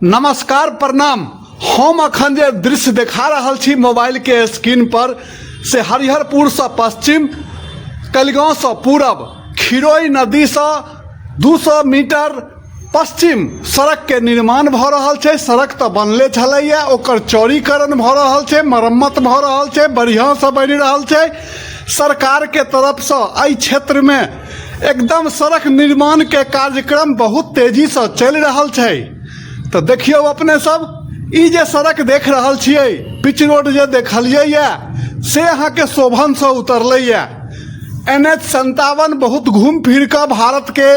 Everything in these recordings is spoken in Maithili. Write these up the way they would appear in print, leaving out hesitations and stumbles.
नमस्कार प्रणाम। हम अखन जे दृश्य देखा रहल छी मोबाइल के स्क्रीन पर से हरिहरपुर से पश्चिम, कलिगांव से पूरब, खिरोई नदी से 200 मीटर पश्चिम सड़क के निर्माण भऽ रहल छै। सड़क तऽ बनले छलैया, ओकर चौड़ीकरण भऽ रहल छै, मरम्मत भऽ रहल छै, बढ़िआँसँ बनि रहल छै। सरकार के तरफसँ एहि क्षेत्रमे एकदम सड़क निर्माण के कार्यक्रम बहुत तेजीसँ चलि रहल छै। तऽ देखियौ अपने सब, ई जे सड़क देख रहल छियै, पिच रोड जे देखलियै ये, से अहाँके शोभनसँ उतरलैया। एन एच 57 बहुत घूम फिर कऽ भारत के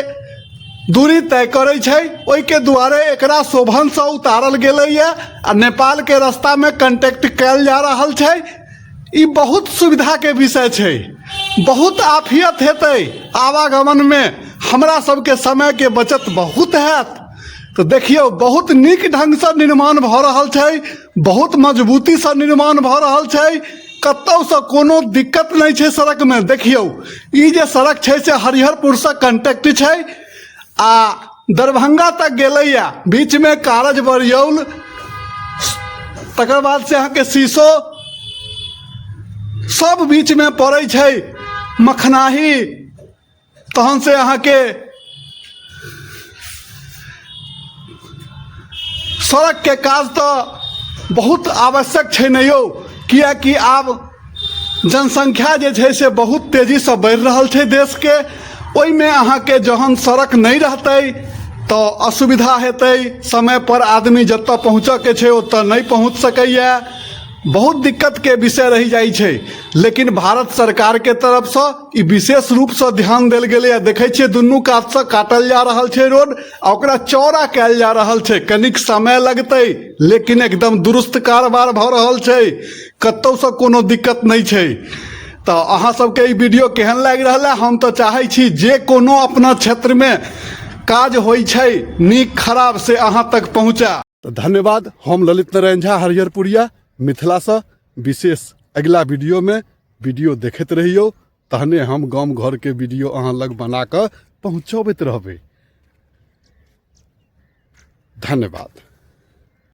दूरी तय करै छै, ओहिके दुआरे एकरा शोभनसँ उतारल गेलैया आ नेपालके रास्तामे कंटेक्ट कयल जा रहल छै। ई बहुत सुविधाके विषय छै, बहुत आफियत हेतै आवागमनमे, हमरा सबके समयके बचत बहुत हैत। तऽ देखियौ, बहुत नीक ढङ्गसँ निर्माण भऽ रहल छै, बहुत मजबूतीसँ निर्माण भऽ रहल छै, कतहुसँ कोनो दिक्कत नहि छै सड़कमे। देखियौ, ई जे सड़क छै से हरिहरपुरसँ कंटेक्ट छै आ दरभंगा तक गेलैया। बीचमे कारज बरियौल, तकर बाद से अहाँके शीशो सब बीचमे पड़ै छै, मखनाही, तहन से अहाँके सड़कके काज तऽ बहुत आवश्यक छै ने यौ, किएकि आब जनसंख्या जे छै से बहुत तेजीसँ बढ़ि रहल छै देशके। ओहिमे अहाँके जहन सड़क नहि रहतै तऽ असुविधा हेतै, समयपर आदमी जतऽ पहुँचऽके छै ओतऽ नहि पहुँच सकैए, बहुत दिक्कतके विषय रहि जाइ छै। लेकिन भारत सरकारके तरफसँ ई विशेष रूपसँ ध्यान देल गेलैए। देखै छियै, दुनू कातसँ काटल जा रहल छै रोड आ ओकरा चौड़ा कयल जा रहल छै। कनिक समय लगतै, लेकिन एकदम दुरुस्त कारबार भऽ रहल छै, कतहुसँ कोनो दिक्कत नहि छै। तऽ अहाँ सबके ई वीडियो केहन लागि रहल है? हम तऽ चाहै छी जे कोनो अपना क्षेत्रमे काज होइ छै नीक खराब से अहाँ तक पहुँचा। तऽ धन्यवाद। हम ललित नारायण झा, हरिहरपुरिया, मिथिलासँ विशेष। अगिला वीडियोमे वीडियो देखैत रहियौ, तहने हम गाम घरके वीडियो अहाँ लग बना कऽ पहुँचबैत रहबै। धन्यवाद।